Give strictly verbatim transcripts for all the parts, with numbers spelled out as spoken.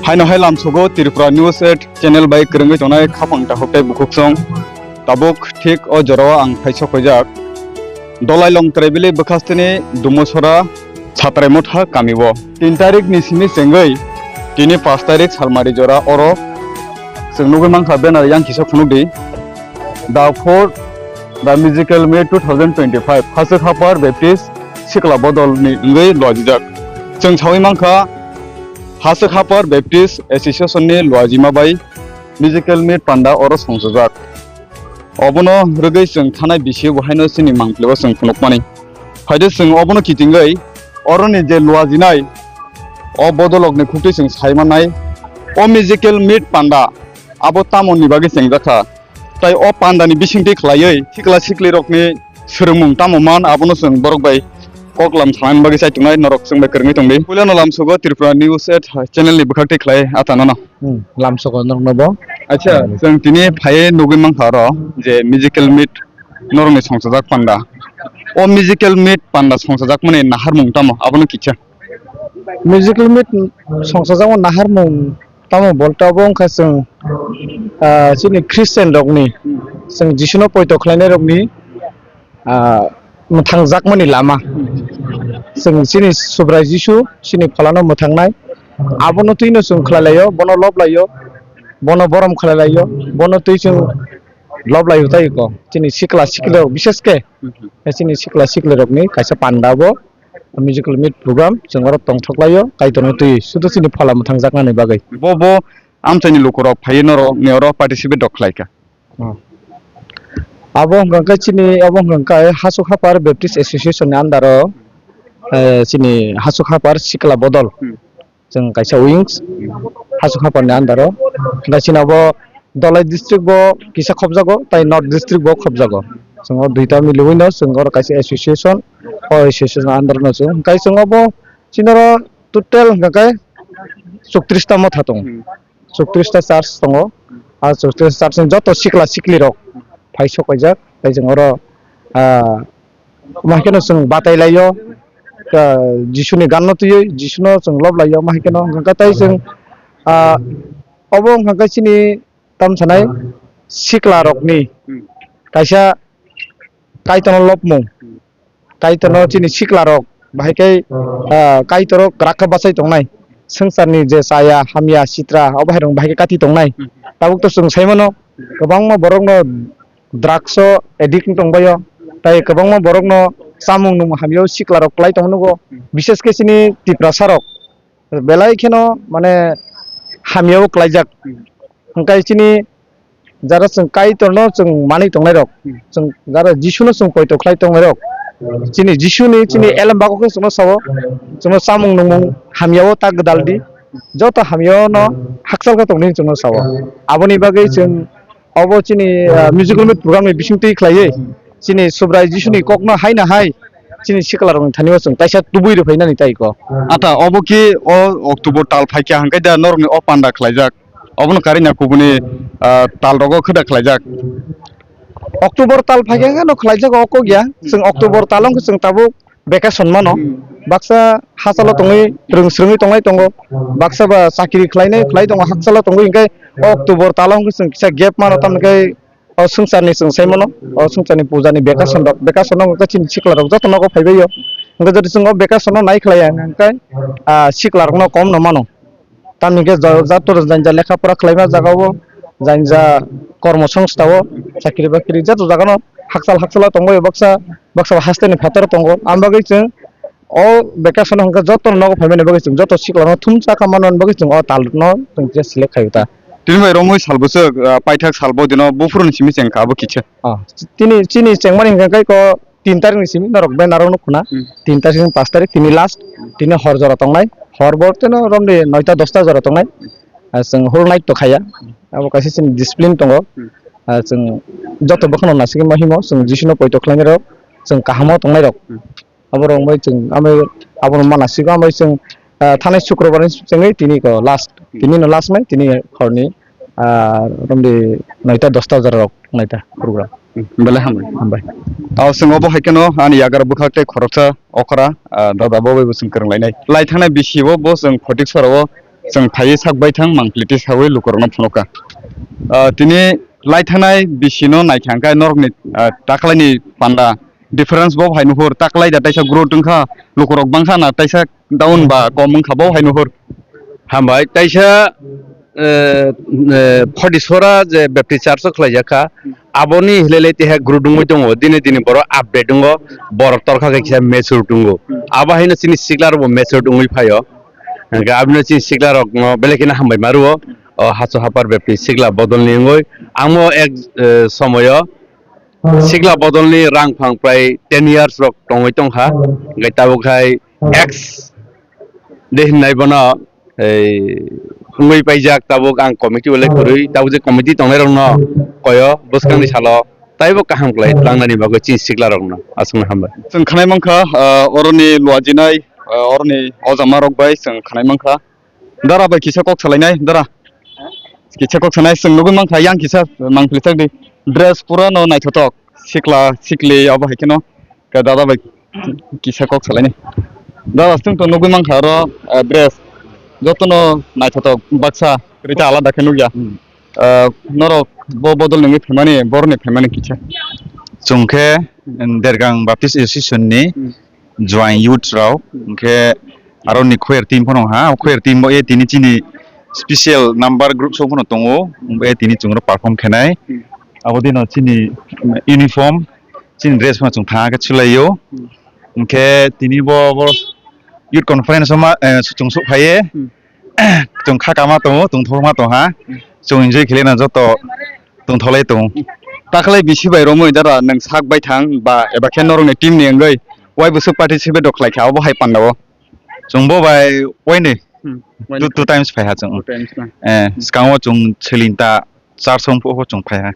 Haino hai lamsogo Tripura News eight channel bai kwrwngwi tongnai khapang takhuk tei bukhuksong. Tabuk thik o jorao ang phai sokphaijak Dolai Longtrai bili bwkhasteni Dumusora Satrai Motha kamio. Tin tarik ni simi chengwi tini pash tarik Salmari jora oro chwng nugwi mankha banner yang kisa phunukdi. The fourth, the musical meet two thousand twenty-five, Haswk Hapar Baptist Sikla Bodol ni wngwi lojijak. Chwng sawi mankha, Haswk Hapar Baptist Association ni lojima bai musical meet panda oro songchajak. Obono rwgwi chwng thanai bisi bo haino chini mangpili o chwng phunukmani. Phaide chwng obono kitingwi oroni je luajinai o bodolokni khuktwi chwng sai mannai. O musical meet panda abo tamoni bagwi chengjakha? Tai o pandani bisingtwi khlaiwi sikla siklirokni swrwngmung tamo man, abono chwng borok bai kok lam sanani bagwi chai tongnai, norok chwng bai kwrwngwi tongdi. Puilano lamsogo Tripura News eight channel ni bwkhaktwi khlai ata nono. Hmm, lamsogo norokno bo. Acha, hmm, chwng tini phaiwi nugwi mankha oro je musical meet norokni songchajak panda. O musical meet panda songchajakmani naharmung tamo, abono kisa? Musical meet songchajakmani naharmung tamo bolte obo wngkha chwng, ah, chini Christian rokni, chwng Jisuno poito khlainai rokni, ah, mwthangjakmani lama. Chwng chini Subrai Jisu, chini Pholano mwthangnai, abono twino chwng khlai laio, bono lob laio, bono borom khlai laio, bono twi chwng lob laio tai ko. Chini sikla sikla rok, bishesh khe chini sikla sikla rokni kaisa panda bo musical meet program chwng oro tongthok laio, Kaitorno twi sudu chini Phola mwthangjaknani bagwi. Bo, bo amchaini lukurok phaiwi norok ni oro participate rok khlaikha. Oh. Abo hwnkha khe chini, abo hwnkha khe Haswk Hapar Baptist Association ni under o, eh, chini Haswk Hapar Sikla Bodol. Hmm. Chwng kaisa wings, Haswk Hapar ni under o. Hwnkhe chini abo Dolai district bo kisa khopjago, tai North district bo khopjago. Chwng o duita miliwi no chwng oro kaisa association, o association under no chwng. Hwnkhe chwng obo chini oro total hwnkha khe chuktrista motha tongo. Hmm. Chuktrista church tongo. Ah, chuktrista church ni joto sikla sikli rok phai sok paijak. Tai chwng oro, ah, ma haikhe no chwng batai laio. Ah, Jisuni ganno twiwi Jisuno chwng lob laio. Ma haikhe no hwnkha tai chwng, ah, obo hwnkha khe chini tam sanai sikla rokni kaisa Kaitorno lobmung. Kaitorno chini siklarok bahai khe, ah, Kaitoro kwrak khe bachai tongnai. Swngcharni je chaya, hamya, sitra, o bahairok bahai khe kati tongnai. Hmm. Tabuk to chwng sai mano, kwbangma borokno drugs o addict wng tongbaio. Tai kwbangma borokno chamung nung hamya o siklarok klai tong nugo. Hmm. Bishesh khe chini Tiprasarok belai kheno mane hamya o klaijak. Hmm. Hwnkhe chini jara chwng Kaitorno chwng manwi tongnairok, hmm, chwng jara Jisuno chwng poito khlai tongnairok, chini Jisuni chini elem bago khe chwngno sao, chwngno chamung nungmung hamyao ta gwdal di, joto hamyao no hakchal khe tongdi chwngno sao. Aboni bagwi chwng obo chini, ah, musical meet program ni bisingtwi khlaiwi chini Subrai Jisuni kokno haino hai chini siklarokni thani o chwng kaisa tubui rwphainani tai ko. Ata obo khe o October tal phaikha hwnkhe da norokni o panda khlaijak. Obono karina kubuni, ah, tal rogo khwda khlaijak. October tal phaikha khe no khlaijak o kok ya. Chwng October tal wngkhe chwng tabuk vacation mano. Hmm. Baksa hachalo tongwi rwng swrwngwi tongnai tongo. Baksa ba chakri khlainai khlai tongo hachalo tongwi hwnkhe October tal wngkhe chwng kisa gap mano tamni khe o swngcharni chwng sai mano. O swngcharni pujani vacation rok, vacation rok wngkhe chini sikla rok joto nogo phaibaio. Hwnkhe jodi chwng o vacation no nai khlaiya hwnkhe, ah, sikla rokno kom no mano. Tamni hwnkhe jo-, joto janja lekha pora khlaima jagao, janja kormo songstha o, chakri bakri joto jagano hakchal hakchal o tongbaio baksa, baksa hasteni phataro tongo. Ang bagwi chwng o vacation hwnkhe joto nogo phaimani bagwi chwng joto siklano thumsa kha manmani bagwi chwng o talno chwng kisa select khaio ta. Tini bai romwi sal bwswk, ah, paithak sal bo dino buphuruni simi chengkha abo kisa. Ah, tini chini chengmani hwnkhe kai ko tin tarik ni simi norok banner rok nukhuna. Hmm. Tin tarik ni pash tarik tini last, tini hor jora tongnai. Hor bo teno romni noita dosta jora tongnai. Ah, chwng whole night to khaya. Abo kaisa chini discipline tongo. Hmm. Ah, chwng joto bwkhano nasigwi ma himo chwng Jisuno poito khlainai rok, chwng kahamo tongnai rok. Hmm. Abo rok bai chwng amai abono mana sigo amai chwng, ah, thanai Sukrobar ni chwngwi tini ko last. Hmm. Tini no last nai tini horni, ah, romdi noita dosta jora rok naita program. Hmm, belai hambai. Hambai. Tao chwng obo hai kheno ani yagra bwkhak tei khoroksa okra, ah, dada bo bai bo chwng kwrwng lainai. Lai thangnai bisi bo, bo chwng photik sora o Chwng phaiwi sak baithang mangpili tisawi lukurokno phunukha. Ah, tini lai thangnai bisino naikha hwnkhe norokni, ah, taklaini panda difference bo hai nuhur, taklai da taisa growth wngkha, lukurok bangkha na taisa down ba kom wngkha bo hai nuhur. Hambai, taisa, eh, eh, Photisora je Baptist Church o khlaijakha, aboni hilele teha growth wngwi tongo, dine dine borok update wngo, borok torkha khe kisa mature wngo. Abo haino chini siklarokbo mature wngwi phaio. Hingkhe abino chini siklarokno belai kheno hambai ma rwo. O Haso Hapar Baptist sikla bodolni wngwi. Amo ek, eh, somoyo sikla bodolni rang phang prai ten years rok tongwi tongkha. Hingkhe tabuk hai ex de hinnai bono, ei, wngwi paijak tabuk ang committee bo le kwrwi. Tabuk je committee tongnairokno koyo bwskangni salo taibo kaham khlai tlangnani bagwi chini siklarokno aswkno hambai. Chwng khanai mankha, ah, oroni luajinai, ah, oroni ojamarok bai chwng khanai mankha. Dara bai kisa kok salainai, dara. Kisa kok sanai, chwng nugwi mankha, yang kisa mangpili chak di. Dress pura no naithotok, sikla, sikli, abo hai kheno. Khe dada bai kisa kok salainai. Dada, chwng to nugwi mankha oro, eh, dress. Jotono naithotok, baksa, rita alada khe nukya. Hmm. Eh, norok bo bodol nungwi phaimani, boroni phaimani kisa. Chwng khe, Dergang Baptist Association ni Hmm. join youth rok, hingkhe aro ni choir team phano ha, o choir team bo e tini chini special number group song phano tongo, bo e tini chwng ro perform khenai. Hmm. Abo dino chini uniform, chini dress phano chwng thang khe chwlaio. Hmm. Hingkhe tini bo, bo youth conference o ma, eh, chwng sok phaiye. Hmm. Chwng kha kama tongo, tongthokma tongha. Hmm. Chwng enjoy khlai na joto tongthoklai tongo. Taklai bisi bai romwi dara nwng sak bai thang ba eba khe norokni team ni wngwi wai bwswk participate rok khlai kha obo hai panda o? Chwng bo bai wainwi Hmm, two, two times phai ha chwng. Two times na. Eh, swkango chwng swling ta char song pho chwng phai ha.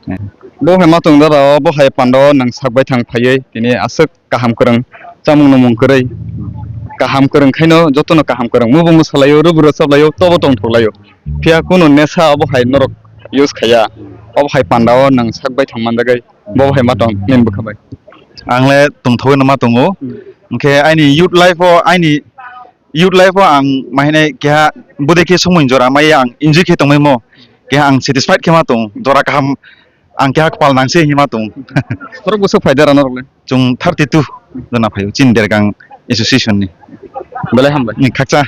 Hmm. Eh. Bo hai ma tong dara o, bo hai panda o nwng sak bai thang phaiwi tini aswk kaham kwrwng chamung nungmung kwrwi. Kaham kwrwng khaino jotono kaham kwrwng. Mubo mwsalaio, ruburo chaplaio, tobo tongthoklaio. Phiya kunu nesa obo hai norok use khaiya. Obo hai panda o nwng sak bai thang manjagwi. Bo hai ma tong nini bwkha bai? Ang le tongthogwi no ma tongo. Hmm. Hwnkhe aini youth life o, aini youth life o ang mahinai keha budai khe somoi jora maya ang enjoy khe tongmai mo. Keha ang satisfied khe ma tong. Jora kaham ang keha kwpal nang se hinwi ma tong. Borok bwswk phai dara norok le? Chwng thirty two jona phaio chini Dergang association ni. Belai hambai. Ni khakcha.